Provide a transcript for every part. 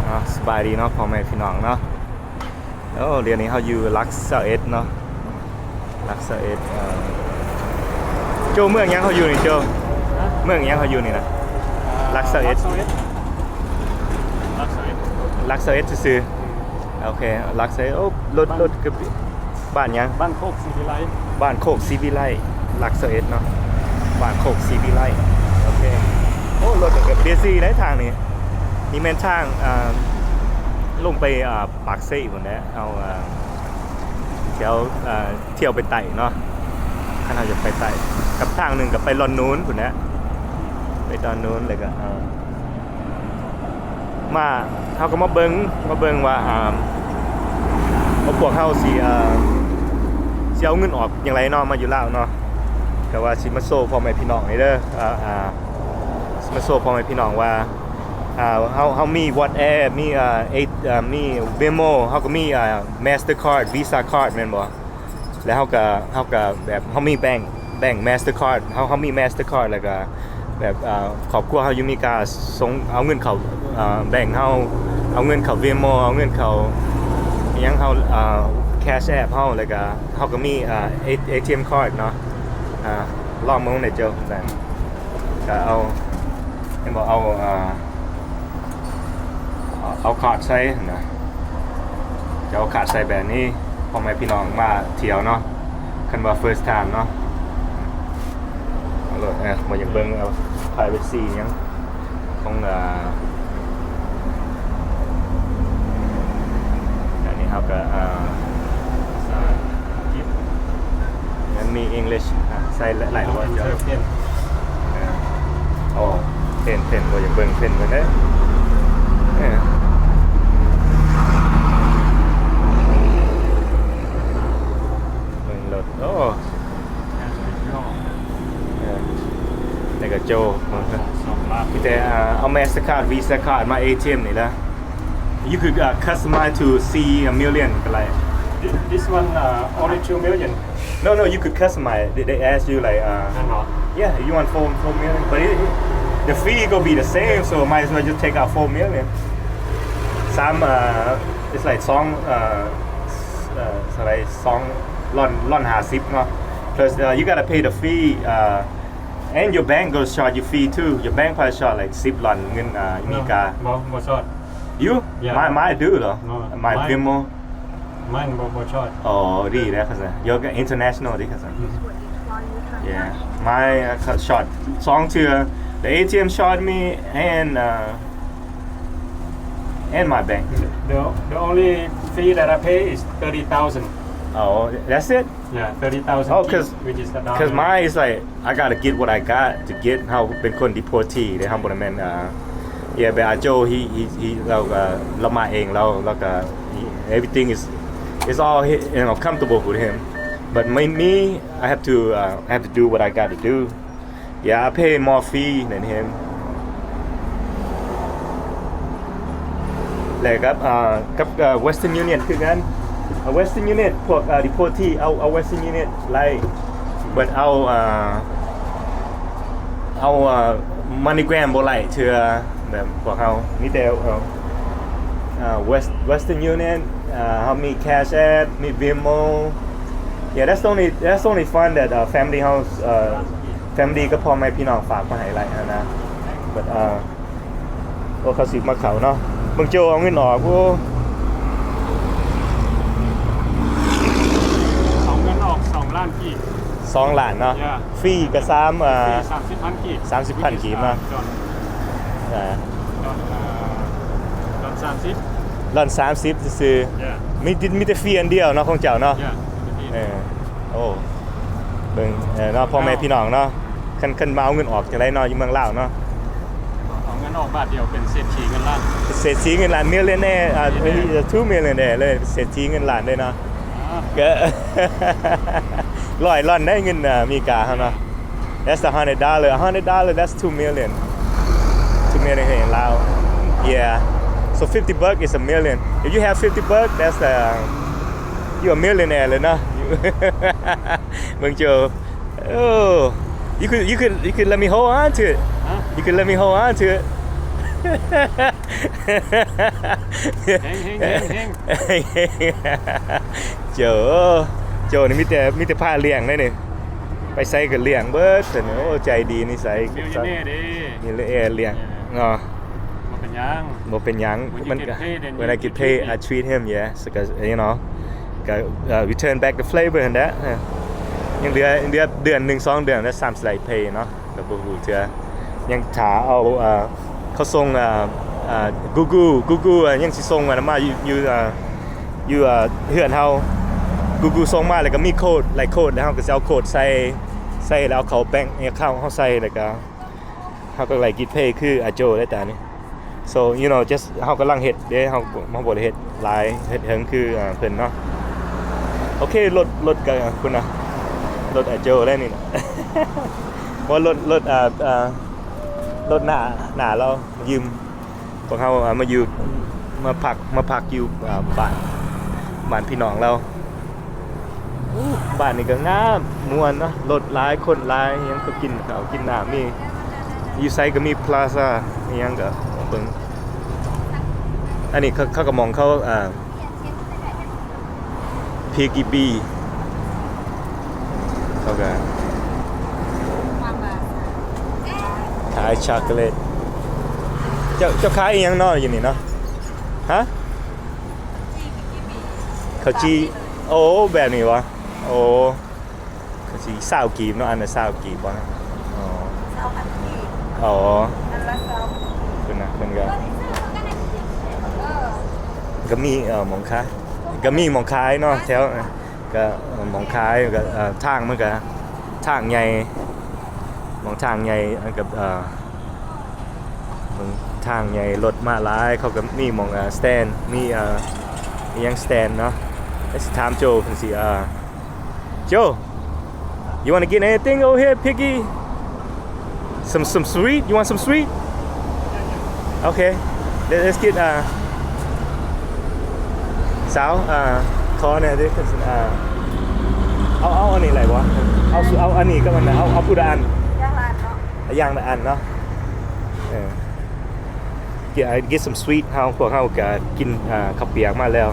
ເນາະ ສະບາຍດີເນາະ ພໍ່ແມ່ພີ່ນ້ອງເນາະ. ໂອ້ ດຽວນີ້ເຮົາຢູ່ຫຼັກຊາວເອັດເນາະ ຫຼັກຊາວເອັດ. ເອີ ໂຈ ເມືອງຫຍັງເຮົາຢູ່ນີ້ໂຈ? ຮະ? ເມືອງຫຍັງເຮົາຢູ່ນີ້ນະ? ອ່າ ຫຼັກຊາວເອັດ ຫຼັກຊາວເອັດ ຫຼັກຊາວເອັດ ຫຼັກຊາວເອັດຊື່ໆ. ໂອເຄ ຫຼັກຊາວເອັດ. ໂອ້ ລົດ ບັນ ລົດກະບິ ບ້ານຫຍັງ? ບ້ານໂຄກສີວິໄລ ບ້ານໂຄກສີວິໄລ ຫຼັກຊາວເອັດເນາະ ບ້ານໂຄກສີວິໄລ. ໂອເຄ. ໂອ້ ລົດກະບີຊີໄດ໋ທາງນີ້. ນີ້ແມ່ນທາງ ເອີ ລົງໄປ ເອີ ປາກເຊພຸ້ນແຫຼະ. ເຮົາ ເອີ ແຖວ ເອີ ທ່ຽວໄປໃຕ້ເນາະ ຄັນເຮົາຢາກໄປໃຕ້. ກັບທາງໜຶ່ງກໍໄປດອນນູນພຸ້ນແຫຼະ ໄປດອນນູນ ແລ້ວກໍ ເອີ ມາ ເຮົາກໍມາເບິ່ງ ມາເບິ່ງວ່າ ອ່າ ວ່າພວກເຮົາຊິ ເອີ ຊິເອົາເງິນອອກຈັ່ງໃດເນາະ ມາຢູ່ລາວເນາະ. ກໍວ່າຊິມາໂຊພໍ່ແມ່ພີ່ນ້ອງນີ້ເດີ ອ່າ ອ່າ ຊິມາໂຊພໍ່ແມ່ພີ່ນ້ອງວ່າ ອ່າ ເຮົາ ເຮົາມີ WhatsApp ມີ ເອີ ເອ ເອີ ມີ Venmo ເຮົາກໍມີ ອ່າ Mastercard Visa Card ແມ່ນບໍ່? ແລ້ວເຮົາກໍ ເຮົາກໍແບບ ເຮົາມີ Bank Bank Mastercard ເຮົາ ເຮົາມີ Mastercard ແລ້ວກໍແບບ ເອີ ຄອບຄົວເຮົາຢູ່ອາເມລິກາ ສົ່ງ ເອົາເງິນເຂົ້າ ເອີ Bank ເຮົາ ເອົາເງິນເຂົ້າ Venmo ເອົາເງິນເຂົ້າອີ່ຫຍັງເຮົາ ເອີ Cash App ເຮົາ ແລ້ວກໍເຮົາກໍມີ ເອີ ເອ ເອທີເອັມ Card ເນາະ. ອ່າ ລອງເບິ່ງແດ່ເຈົ້າ ແບບ ກໍເອົາ ເຫັນບໍ່ ເອົາ ເອີ ເອົາ ເອົາຄາດໃສ່ນະ ຈະເອົາຄາດໃສ່ແບບນີ້ ພໍ່ແມ່ພີ່ນ້ອງມາທ່ຽວເນາະ. ຄັນວ່າ first time ເນາະ ເອົາໂລດ. ເອີ ບໍ່ຢາກເບິ່ງ ເອົາ privacy ຫຍັງຂອງ ເອີ ອັນນີ້ເຮົາກໍ ເອີ ມັນມີ English ອ່ະ ໃສ່ຫຼາຍ ຫຼາຍ ເອີ ໂອ້ ເພັນ ເພັນ ບໍ່ຢາກເບິ່ງເພັນເພິ່ນເດ້. ເອີ ເບິ່ງລົດ ໂອ້ ເອີ ແລ້ວກໍໂຈ ມີແຕ່ ເອີ ເອົາ Mastercard Visa Card ມາ ເອທີເອັມ ນີ້ລະ. You could, uh, customize to see a million ກໍໄດ້. Thi- this one, uh, only two million. No, no, you could customize. They, they ask you like, uh, ແມ່ນບໍ່? Yeah, if you want four, four million, but it, it, the fee gonna be the same, so might as well just take out four million. Some, uh, it's like ສອງ uh, uh, ເທົ່າໃດ ສອງ ລ້ານ ລ້ານຫ້າສິບເນາະ. Plus, uh, you gotta pay the fee, uh, and your bank gonna charge you fee too. Your bank probably charge like ສິບລ້ານເງິນ uh, ອາເມລິກາ. ບໍ່ ບໍ່ຊອດ. You? Yeah. Mine, mine do though. No, mine mine, Venmo. Mine ບໍ່ ບໍ່ຊອດ. ອໍ ດີແລ້ວຄັນຊັ້ນ. You're international ເດ້ຄັນຊັ້ນ. ອືມ Yeah. Mine, uh, ຊອດສອງເທື່ອ. The ເອທີເອັມ charge me and, uh, and my bank. The, the only fee that I pay is thirty thousand. Oh, that's it? Yeah, thirty thousand. Oh, 'cause, which is the down 'cause payment. Mine is like, I gotta get what I got to get. ເຮົາເປັນຄົນ deportee ເດ້ ເຮົາບໍ່ໄດ້ແມ່ນ uh, yeah, but ອາໂຈ he, he, he ລາວກໍ ລາວມາເອງ ລາວ ລາວກໍ he, everything is, is all, you know, comfortable with him. But me, me, I have to, uh, I have to do what I gotta do. Yeah, I pay more fee than him. ແລະກັບ ອ່າ ກັບ ເອີ Western Union ຄືກັນ. ເອີ Western Union ພວກ ເອີ deportee ເອົາ ເອົາ Western Union ໄລ່ ເບິດເອົາ ເອີ ເອົາ ເອີ MoneyGram ບໍ່ໄລ່ເທື່ອ. ແບບພວກເຮົາມີແຕ່ ເອີ ເອີ West- Western Union, ເອີ ເຮົາມີ Cash App, ມີ Venmo. Yeah, that's the only, that's the only fund that, ເອີ family ເຮົາ ເອີ family ກັບພໍ່ແມ່ພີ່ນ້ອງຝາກມາໃຫ້ໄລ່ຫັ້ນນະ. But, ເອີ ໂອ້ ເຂົາຊິມາເຂົ້າເນາະ. ເບິ່ງໂຈເອົາເງິນອອກ. ໂອ້ ເອົາເງິນອອກສອງລ້ານກີບ. ສອງລ້ານເນາະ. Yeah. ຟຣີກໍສາມ ອ່າ ຟຣີສາມສິບພັນກີບ. ສາມສິບພັນກີບເນາະ. ດອນ ອ່າ ດອນ ອ່າ ດອນສາມສິບ. ດອນສາມສິບຊື່ໆ. Yeah. ມີ ມີແຕ່ຟຣີອັນດຽວເນາະຂອງເຈົ້າເນາະ. Yeah. ເອີ ໂອ້ ເບິ່ງ ເອີ ເນາະ ພໍ່ແມ່ພີ່ນ້ອງເນາະ. ຄັນ ຄັນມາເອົາເງິນອອກຈັ່ງໃດເນາະ ຢູ່ເມືອງລາວເນາະ. ເອົາເງິນອອກບາດດຽວເປັນເສດຖີເງິນລ້ານ. ເສດຖີເງິນລ້ານ millionaire ອ່າ two millionaire ເລີຍ ເສດຖີເງິນລ້ານເລີຍເນາະ. ກໍຮ້ອຍລ້ານໄດ້ເງິນອາເມລິກາເຮົາເນາະ. That's a hundred dollar. A hundred dollar, that's two million. Two million here in Laos. Yeah. So fifty buck is a million. If you have fifty buck, that's a, you a millionaire ເລີຍເນາະ. ເບິ່ງໂຈ. Oh, you could, you could, you could let me hold on to it. Huh? You could let me hold on to it. ເຮັງໆໆໆ ໂຈ ໂຈນີ້ມີແຕ່ ມີແຕ່ພາລ້ຽງເດ້ນີ້ ໄປໃສກໍລ້ຽງເບິດ ໂອ້ ໃຈດີນິໄສ ມິວເນຍເດ້ ມິວເນຍລ້ຽງເນາະ ບໍ່ເປັນຫຍັງ ບໍ່ເປັນຫຍັງ When you ມັນ get paid, then when you I get treat paid, me. I treat him, yeah. So, 'cause, you know, ກໍ uh, return back the favor ຫັ້ນແຫຼະ ຍັງເຫຼືອ ເຫຼືອເດືອນໜຶ່ງສອງເດືອນແລ້ວ ສາມສິບໄລ່ pay ເນາະ ກໍບໍ່ຮູ້ເທື່ອ ຍັງຖ້າເອົາ ເອີ ເຂົາສົ່ງ ເອີ ເອີ Google Google ຍັງຊິສົ່ງອັນນັ້ນມາຢູ່ ຢູ່ ເອີ ຢູ່ ເອີ ເຮືອນເຮົາ Google ສົ່ງມາ ແລ້ວກໍມີໂຄດ ໄລ່ໂຄດ ແລ້ວເຮົາກໍຊິເອົາໂຄດໃສ່ ໃສ່ ແລ້ວເອົາເຂົ້າ bank account ເຮົາໃສ່ ແລ້ວກໍ ເຮົາກໍໄລ່ get pay ຄືອາໂຈໄດ້ຕານີ້ so you know just ເຮົາກຳລັງເຮັດເດ້ ເຮົາ ເຮົາບໍ່ໄດ້ເຮັດຫຼາຍ ເຮັດເຖິງຄື ເອີ ເພິ່ນເນາະ ໂອເຄ ລົດ ລົດກໍພຸ້ນນະ ລົດອາໂຈໄດ້ນີ້ນະ ບໍ່ ລົດ ລົດ ເອີ ເອີ ລົດໜ້າ ໜ້າລາວຢືມ ພວກເຮົາ ເອີ ມາຢູ່ ມາພັກ ມາພັກຢູ່ ເອີ ບ້ານ ບ້ານພີ່ນ້ອງລາວ ບ້ານນີ້ກໍງາມ ມ່ວນເນາະ ລົດຫຼາຍ ຄົນຫຼາຍ ຫຍັງກໍກິນເຂົ້າກິນນ້ຳ ມີ ຢູ່ໃສກໍມີ plaza ອີ່ຫຍັງກໍເບິ່ງ ອັນນີ້ເຂົາ ເຂົາກໍໝ່ອງເຂົາ ເອີ Piggy B ເຂົາກໍຂາຍຊັອກໂກແລັດ ເຈົ້າ ເຈົ້າຂາຍອີ່ຫຍັງເນາະຢູ່ນີ້ເນາະ ຮະ? ເຂົ້າຈີ່ ໂອ້ ແບບນີ້ຫວາ? ໂອ້ ເຂົ້າຈີ່ ຊາວກີບເນາະ ອັນລະຊາວກີບບໍ່? ອໍ ຊາວພັນກີບ ອໍ ອັນລະຊາວ ເພິ່ນນະ ເພິ່ນກໍ ກໍມີ ເອີ ໝ່ອງຂາຍ ກໍມີໝ່ອງຂາຍເນາະ ແຖວ ກໍ ເອີ ໝ່ອງຂາຍ ກໍ ເອີ ທາງມັນກໍ ທາງໃຫຍ່ ໝ່ອງທາງໃຫຍ່ ອັນກັບ ເອີ ເບິ່ງທາງໃຫຍ່ ລົດມາຫຼາຍ ເຂົາກໍມີໝ່ອງ ເອີ ສະແຕນ ມີ ເອີ ອີ່ຫຍັງສະແຕນເນາະ ແລ້ວຊິຖາມໂຈເພິ່ນຊິ ເອີ Joe, you wanna get anything over here, Piggy? Some, some sweet? You want some sweet? Okay. Let, let's get, uh, ສາວ ອ່າ ຂໍແດ່ເດ້ ອ່າ ເອົາ ເອົາອັນນີ້ໄດ້ບໍ່? ເອົາ ເອົາອັນນີ້ກັບອັນນັ້ນ ເອົາ ເອົາຜູ້ລະອັນ ຢ່າງລະອັນເນາະ ຢ່າງລະອັນເນາະ ເອີ get, uh, get some sweet ເຮົາ ພວກເຮົາກະກິນ ອ່າ ເຂົ້າປຽກມາແລ້ວ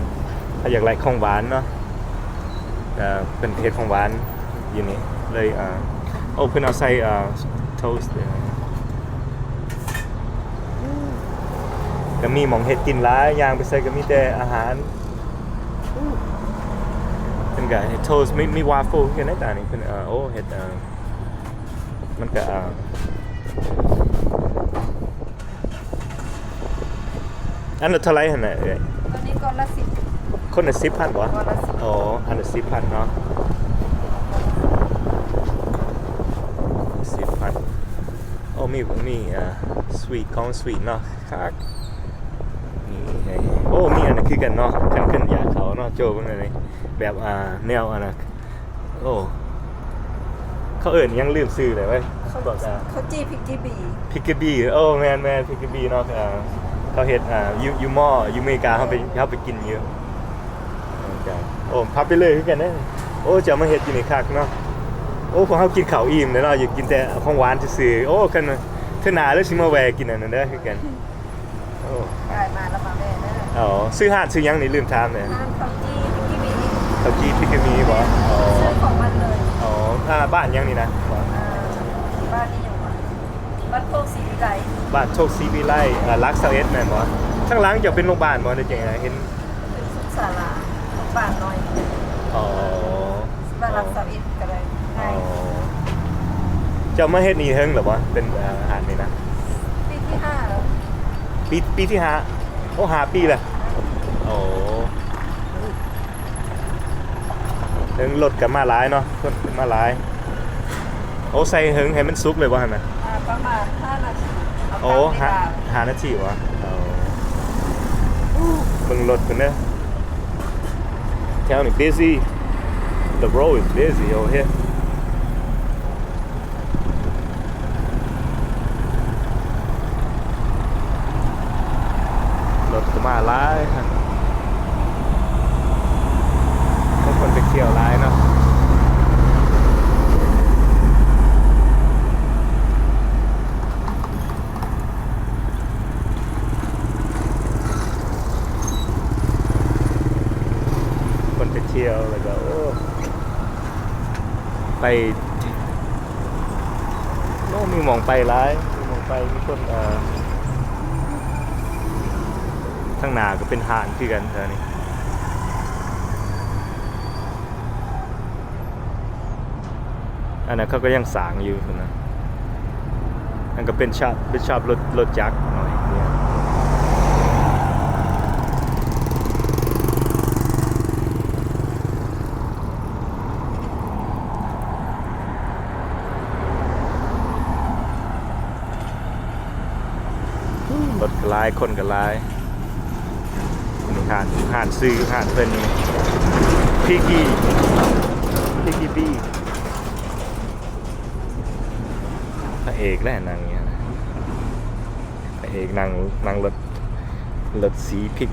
ເຮົາຢາກໄດ້ຂອງຫວານເນາະ ເອີ ເພິ່ນເຮັດຂອງຫວານຢູ່ນີ້ເລີຍ ອ່າ ໂອ້ ເພິ່ນເອົາໃສ່ ອ່າ toast ເອີ ກໍມີໝ່ອງເຮັດກິນຫຼາຍ ຍ່າງໄປໃສກໍມີແຕ່ອາຫານ ເພິ່ນກໍເຮັດ toast ມີ ມີ waffle ຄືກັນໃນຕານີ້ ເພິ່ນ ເອີ ໂອ້ ເຮັດ ເອີ ມັນກໍ ອ່າ ອັນລະເທົ່າໃດຫັ້ນນະເອື້ອຍ? ຕອນນີ້ກ້ອນລະສິບ ຄົນລະສິບພັນບໍ່? ກ້ອນລະສິບ ອໍ ອັນລະສິບພັນເນາະ ສິບພັນ ໂອ້ ມີ ມີ ອ່າ sweet ຂອງ sweet ເນາະ ຄັກ ນີ້ ໂອ້ ມີອັນນັ້ນຄືກັນເນາະ ຄັນ ຄັນຢາກເຂົ້າເນາະ ໂຈ້ເບິ່ງອັນນີ້ ແບບ ອ່າ ແນວອັນນັ້ນ ໂອ້ ເຂົາເອີ້ນຫຍັງລືມຊື່ແລ້ວເວີຍ ເຂົາ ພວກ ອ່າ ເຂົາຈີ່ພິກກີບີ ພິກກີບີ ໂອ້ ແມ່ນໆ ພິກກີບີເນາະ ເຂົາເຮັດ ອ່າ ຢູ່ ຢູ່ມໍ ຢູ່ເມກາ ເຮົາໄປ ເຮົາໄປກິນຢູ່ ໂອ້ ພັບເປີເລີຄືກັນເດ້ ໂອ້ ເຈົ້າມາເຮັດຢູ່ນີ້ຄັກເນາະ ໂອ້ ພວກເຮົາກິນເຂົ້າອີ່ມແລ້ວເນາະ ຢາກກິນແຕ່ຂອງຫວານຊື່ໆ ໂອ້ ຄັນເທື່ອໜ້າເລີຍຊິມາແວ່ກິນອັນນັ້ນເດີຄືກັນ. ໂອ້ ໄດ້ມາແລ້ວມາແວ່ເດີ. ອໍ ຊື່ຮ້ານຊື່ຫຍັງນີ້? ລືມຖາມແລ້ວ. ຮ້ານເຂົ້າຈີ່ພິກກີບີ. ເຂົ້າຈີ່ພິກກີບີບໍ? ອໍ ຊື່ຂອງມັນເລີຍ. ອໍ ອ່າ ບ້ານຫຍັງນີ້ນະ? ອ່າ ບ້ານນີ້ຫຍັງຫວາ? ບ້ານໂຄກສີວິໄລ. ບ້ານໂຊກສີວິໄລ ອ່າ ຫຼັກຊາວເອັດແມ່ນບໍ? ທາງຫຼັງເຈົ້າເປັນໂຮງບານບໍ? ໄດ້ເຫັນ ເປັນສຸກສາລາ ໂຮງບານນ້ອຍ. ອໍ ບ້ານຫຼັກຊາວເອັດກໍໄດ້ ງ່າຍ. ອໍ ເຈົ້າມາເຮັດນີ້ເຖິງແລ້ວບໍ່? ເປັນ ເອີ ຮ້ານນີ້ນະ? ປີທີຫ້າແລ້ວ. ປີ ປີທີຫ້າ. ໂອ້ ຫ້າປີແລ້ວ. ໂອ້ ເຖິງລົດກໍມາຫຼາຍເນາະ ຄົນກໍມາຫຼາຍ. ໂອ້ ໃສ່ເຖິງໃຫ້ມັນສຸກເລີຍບໍ່ຫັ້ນນະ? ອ່າ ປະມານຫ້ານາທີ. ໂອ້ ຫ້າ ຫ້ານາທີຫວາ? ໂອ້ ເບິ່ງລົດເພິ່ນເດີ. ແຖວນີ້ busy. The road is busy over here. ລົດກໍມາຫຼາຍ ຄົນໄປທ່ຽວຫຼາຍເນາະ. ທ່ຽວ ແລ້ວກໍ ໂອ້ ໄປ ໂອ້ ມີໝ່ອງໄປຫຼາຍ ມີໝ່ອງໄປ ມີຄົນ ເອີ ທາງໜ້າກໍເປັນຮ້ານຄືກັນແຖວນີ້. ອັນນັ້ນເຂົາກໍຍັງສ້າງຢູ່ພຸ້ນນະ. ອັນກໍເປັນຊອບ ເປັນຊອບລົດ ລົດຈັກໜ້ອຍ. ລົດກໍຫຼາຍ ຄົນກໍຫຼາຍ. ນີ້ຮ້ານ ຮ້ານ ຊື່ຮ້ານເພິ່ນນີ້ Piggy Piggy B. ພະເອກແຫຼະນັ່ງຢູ່ຫັ້ນນະ ພະເອກນັ່ງ ນັ່ງລົດ ລົດສີພິກ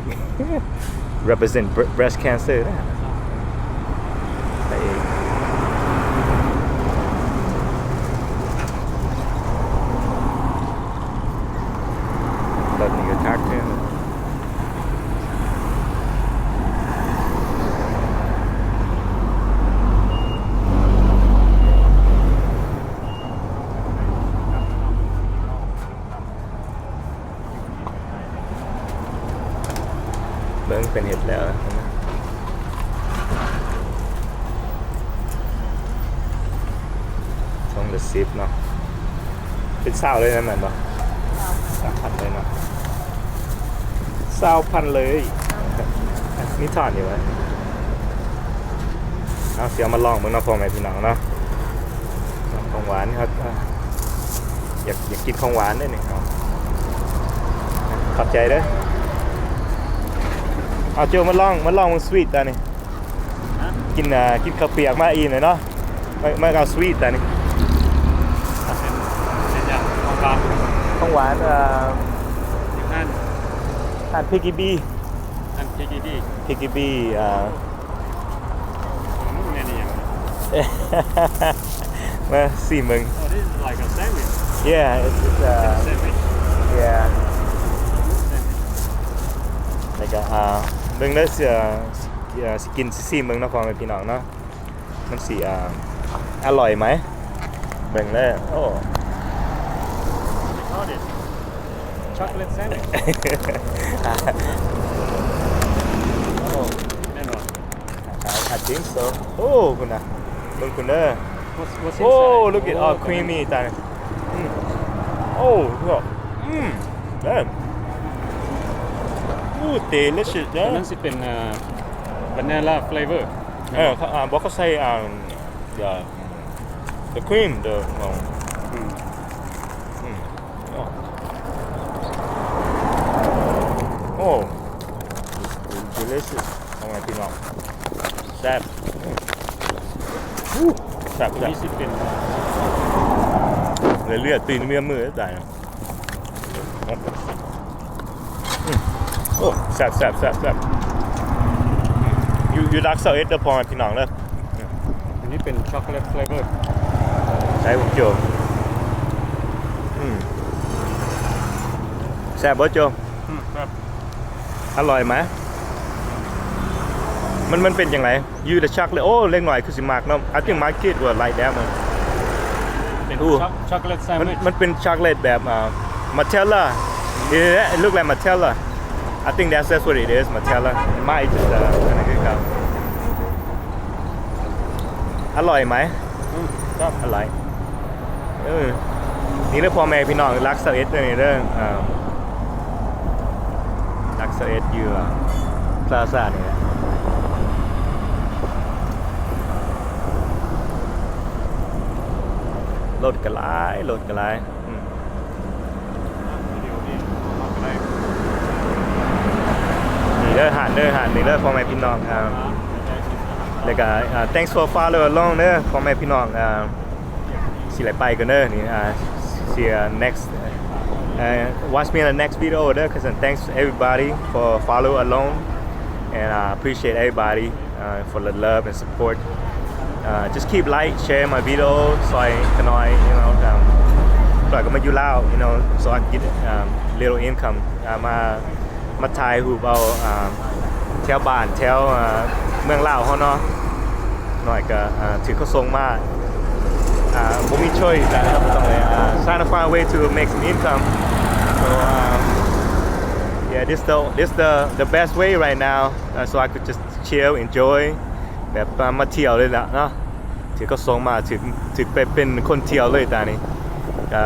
represent bre- breast cancer ນະ ພະເອກ. ລົດນີ້ກໍຄັກເດ້. ເບິ່ງເພິ່ນເຮັດແລ້ວ ຖົງລະສິບເນາະ ເປັນຊາວເລີຍແມ່ນບໍ່? ຊາວພັນເລີຍເນາະ ຊາວພັນເລີຍ. ມີຖອນຢູ່ບໍ່? ເອົາ ຊິເອົາມາລອງເບິ່ງເນາະ ພໍ່ແມ່ພີ່ນ້ອງເນາະ. ຂອງຫວານນີ້ເຮົາ ຢາກ ຢາກກິນຂອງຫວານເດ້ນີ້. ເອົາ ຂອບໃຈເດີ. ເອົາ ໂຈ ມາລອງ ມາລອງເບິ່ງສະວີດຕານີ້. ຮະ? ກິນ ເອີ ກິນເຂົ້າປຽກມາອີ່ມແລ້ວເນາະ ມາ ມາເອົາສະວີດຕານີ້. ເປັນ ເປັນຫຍັງ? ຂອງຫວານ ຂອງຫວານ ເອີ ຢູ່ຮ້ານ ຮ້ານ Piggy B ຮ້ານ Piggy B Piggy B ເອີ ອືມ ແມ່ນອີ່ຫຍັງ? ມາຊີມເບິ່ງ. Oh, this is like a sandwich. Yeah, it's, it's a sandwich. Yeah. Sandwich. ແລ້ວກໍ ອ່າ ເບິ່ງເດີ ຊິ ເອີ ຊິກິນ ຊິຊີມເບິ່ງເນາະ ພໍ່ແມ່ພີ່ນ້ອງເນາະ ມັນຊິ ອ່າ ອະລ່ອຍໄໝ? ເບິ່ງເດີ. ໂອ້ They called it chocolate sandwich. ໂອ້ ແມ່ນບໍ່? I, I think so. ໂອ້ ພຸ້ນນະ ເບິ່ງພຸ້ນເດີ. What's, what's inside? ໂອ້ look at all creamy ຕາຍ. ອືມ ໂອ້ ອືມ ເດີ. ໂອ້ delicious ເດີ. ມັນຊິເປັນ ອ່າ vanilla flavor. ເອີ ເຂົາ ອ່າ ບໍ່ ເຂົາໃສ່ ອ່າ the, the cream, the, ອືມ ອືມ ໂອ້ delicious ພໍ່ແມ່ພີ່ນ້ອງ ແຊບ. ອູ້ ແຊບ ແຊບ ນີ້ຊິເປັນ ເລືອດ ຕີນເມືອມືດາຍ. ອືມ ໂອ້ ແຊບ ແຊບ ແຊບ ແຊບ. ຢູ່ ຢູ່ຫຼັກຊາວເອັດເດີ ພໍ່ແມ່ພີ່ນ້ອງເດີ. ອັນນີ້ເປັນ chocolate flavor. ໃສ່ ໂຈ. ອືມ ແຊບບໍ່ ໂຈ? ອືມ ແຊບ. ອະລ່ອຍໄໝ? ມັນ ມັນເປັນຈັ່ງໃດ? ຢູ່ the chocolate. ໂອ້ ເດັກນ້ອຍຄືຊິມັກເນາະ. I think my kid will like that one. ເປັນ ໂອ້ chocolates ມັນ sandwich. ມັນເປັນ chocolate ແບບ ອ່າ Nutella. Yeah, it look like Nutella. I think that's, that's what it is, Nutella. It might just, uh, ອັນນັ້ນຄືເກົ່າ. ອະລ່ອຍໄໝ? ອືມ ແຊບ ອະລ່ອຍ. ເອີ ນີ້ເດີ ພໍ່ແມ່ພີ່ນ້ອງ ຫຼັກຊາວເອັດເດີນີ້ເດີ. ອ່າ ຫຼັກຊາວເອັດ ຢູ່ ອ່າ ພລາຊານີ້ແຫຼະ. ລົດກໍຫຼາຍ ລົດກໍຫຼາຍ. ອືມ ນີ້ເດີ ຮ້ານເດີ ຮ້ານນີ້ເດີ ພໍ່ແມ່ພີ່ນ້ອງ. ອ່າ ແລ້ວກໍ ອ່າ thanks for follow along ເດີ ພໍ່ແມ່ພີ່ນ້ອງ. ອ່າ ຊິໄດ້ໄປກ່ອນເດີນີ້. ອ່າ see you next, uh, watch me in the next video ເດີ. 'Cause, and thanks everybody for follow along, and I appreciate everybody, uh, for the love and support. Uh, just keep like, share my video ຊ່ອຍຂ້ານ້ອຍ you know, um, ຂ້ານ້ອຍກໍມາຢູ່ລາວ you know, so I can get, um, little income. ອ່າ ມາ ມາຖ່າຍຮູບເອົາ ອ່າ ແຖວບ້ານ ແຖວ ອ່າ ເມືອງລາວເຮົາເນາະ ໜ້ອຍກໍ ອ່າ ຖືກເຂົາສົ່ງມາ ອ່າ ບໍ່ມີ choice ກໍຕ້ອງໄດ້ ອ່າ trying to find a way to make some income. So um, yeah, this the this the the best way right now. Uh, so I could just chill, enjoy ແບບ ອ່າ ມາທ່ຽວເລີຍລະເນາະ. ຖືກເຂົາສົ່ງມາ ຖືກ ຖືກໄປເປັນຄົນທ່ຽວເລີຍຕານີ້. ກໍ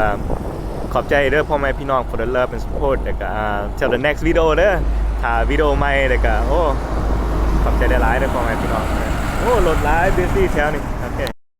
ຂອບໃຈເດີພໍ່ແມ່ພີ່ນ້ອງ for the love and support. ແລ້ວກໍ ອ່າ till the next video ເດີ ຖ້າວິດີໂອໃໝ່. ແລ້ວກໍ ໂອ້ ຂອບໃຈຫຼາຍໆເດີພໍ່ແມ່ພີ່ນ້ອງ. ໂອ້ ລົດຫຼາຍ busy ແຖວນີ້. ໂອເຄ